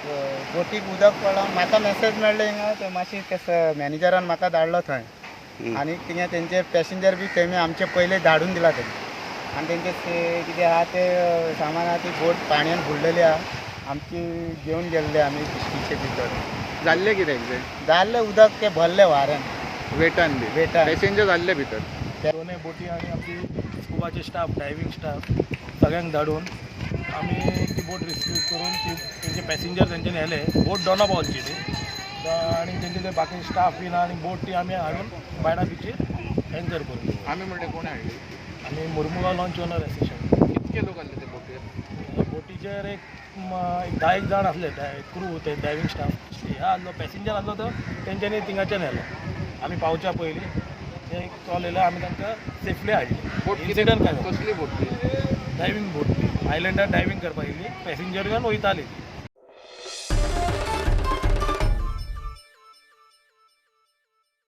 बोटीक उदक पडलां. म्हाका मॅसेज मेळ्ळो हिंगा, ते मातशी ते मॅनेजरान म्हाका धाडलो थंय. आनी थिंगा तेंचे पॅसेंजर बी तेमी आमचे पयले धाडून दिला तेमी. आनी तेंचे ते कितें आहा ते सामान आहा, ती बोट पाणयेन बुडलेली आहा. आमची घेवन गेल्ले आमी बिश्टीचे भितर. जाल्लें कितें एक्झॅक्ट? जाल्लें उदक तें भरलें वाऱ्यान. वेटान बी? वेटान. पॅसेंजर जाल्ले भितर? दोनूय बोटी आनी आमची स्कुबाचे स्टाफ, डायवींग स्टाफ सगळ्यांक धाडून आमी ती बोट रेस्क्यू करून ती तेंचे पॅसेंजर तेंचे व्हेले. बोट दोना पावलची ती आनी तेंचे ते बाकी स्टाफ बीन आनी बोट ती आमी हाडून बायणा बिचीर एंकर करून दवरली. आमी म्हणल्यार कोण हाडली? आमी मुरमुगांव लॉन्च ओनर एसोसिएशन. कितके लोक आसले ते बोटीर? बोटीचेर एक एक 10 एक जाण आसले, क्रू, ते डायवींग स्टाफ हे आसलो, पॅसेंजर आसलो, तो तेंच्यांनी थिंगाच्यान व्हेलो. आमी पावच्या पयलीं ते एक कॉल येयलो, आमी तांकां सेफली हाडली. बोट? इन्सिडंट काय? कसली बोट ती? डायवींग बोट ती, आयलंडार डायवींग करपाक येयल्ली, पॅसेंजर घेवन वयताली ती.